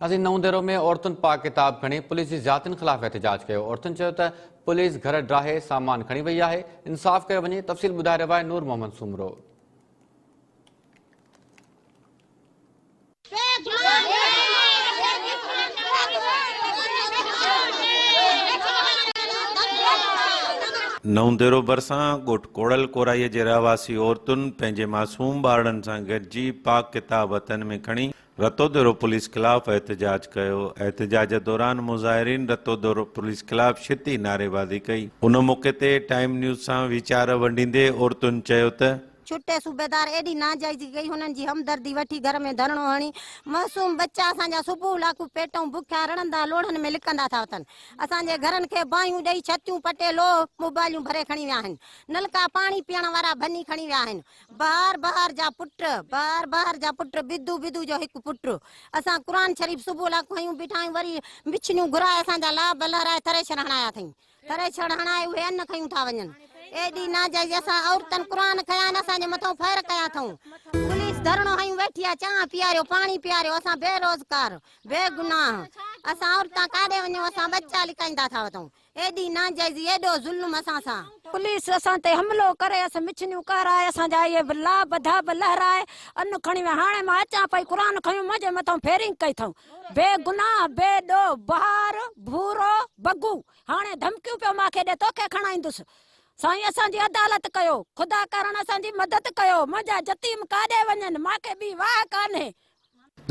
ناظرين نئون ديرو ۾ عورتن پاڪ ڪتاب کڻي پوليس جي زيادتين خلاف احتجاج ڪيو عورتن چيو ته پوليس گهر ڊاهي سامان کڻي وئي آهي انصاف ڪيو وڃي تفصيل ٻڌائي رهيو آهي نور محمد سومرو. نئون ديرو ڀرسان ڳوٺ ڪوڙل ڪورائي جي رهواسي عورتن پنهنجي معصوم ٻارڙن سان گڏجي پاڪ ڪتاب هٿن ۾ کڻي رتوديرو پوليس خلاف احتجاج ڪيو، احتجاج دوران مظاهرين رتوديرو پوليس خلاف شدي نعريبازي ڪئي، ان موقعي تي ٽائيم نيوز سان ويچار ونڊيندي عورتن چيو ته. ڇٽي صوبيدار ايڏي ناجائزي ڪئي هنن جي همدردي وٺي گهر ۾ ڌرڻو هڻي معصوم ٻچا اسان جا صبح لاڪون پيٽئون بکيا رڙندا لوڙهن ۾ لڪندا ٿا وتن اسان جي گهرن کي باهيون ڏئي ڇتيون پٽي لوهه موبائليون ڀري کڻي ويا آهن نلڪا پاڻي پيئڻ وارا ڀڃي کڻي ويا آهن بهار بهار جا پٽ، بهار بهار جا پٽ، بدو بدو جو هڪ پٽ. اسان قرآن شريف صبح لاء کنيون بيٺا آهيون، وري مڇنيون گهرائي اسان جا لاڀ لهرائي ٿريشر هڻايا اٿئين. ٿريشر هڻائي اهي ان کنيون ٿا وڃن. ايڏي ناجائزي اسان عورتن قرآن کنيا آهن، اسان جي مٿئون فير ڪيا اٿئون. پوليس ڌرڻو هنيون ويٺي آهي، چانهه پياريو، پاڻي پياريو، اسان بي روزگار، بي گناهه، اسان عورتان ڪاڏي وڃون، اسان ٻچا لڪائيندا ٿا وتون. ايڏي ناجائزي ايڏو ظلم اسان سان. پوليس اسان تي حملو ڪري اسان مڇنيون ڪهرائي اسان جا اهي لاڀ ڌاڀ لهرائي ان کڻي ويا هاڻي مان اچان پئي قرآن کنيو منهنجي مٿان فيرنگ ڪئي اٿئون بي گناهه بي ڏوهه بهار ڀورو بگو هاڻي ڌمڪيون پيو مان کي ڏي توکي کڻائيندس سائين اسان جي عدالت ڪيو خدا ڪارڻ اسان جي مدد ڪيو منهنجا جتيم ڪاڏي وڃن مان کي ٻي واهه ڪانهي.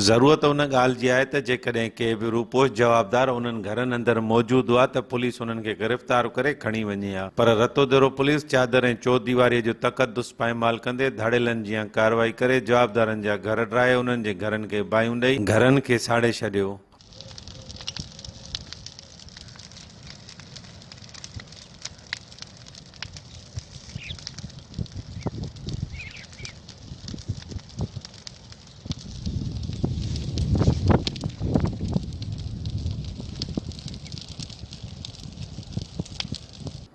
ضرورت ان ڳالهه جي آهي ته جيڪڏهن ڪي به روپوش جوابدار انهن گهرن اندر موجود هئا ته پوليس انهن کي گرفتار ڪري کڻي وڃي ها پر رتوديرو پوليس چادر ۽ چوديواريء جو تقدس پائمال ڪندي ڌاڙيلن جيان ڪارروائي ڪري جوابدارن جا گهر ڊاهي انهن جي گهرن کي باهيون ڏئي گهرن کي ساڙي ڇڏيو.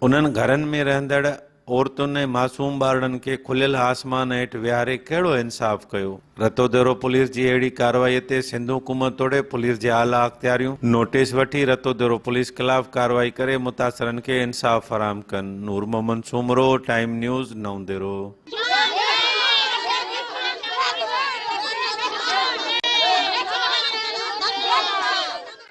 انهن گهرن ۾ رهندڙ عورتن ۽ معصوم ٻارڙن کي کليل آسمان هيٺ ويهاري ڪهڙو انصاف ڪيو؟ رتوديرو پوليس جي اهڙي ڪارروائي تي سنڌ حڪومت توڙي پوليس جي اعليٰ اختياريون نوٽيس وٺي رتوديرو پوليس خلاف ڪارروائي ڪري متاثرن کي انصاف فراهم ڪن. نور محمد سومرو، ٽائيم نيوز، نئون ديرو.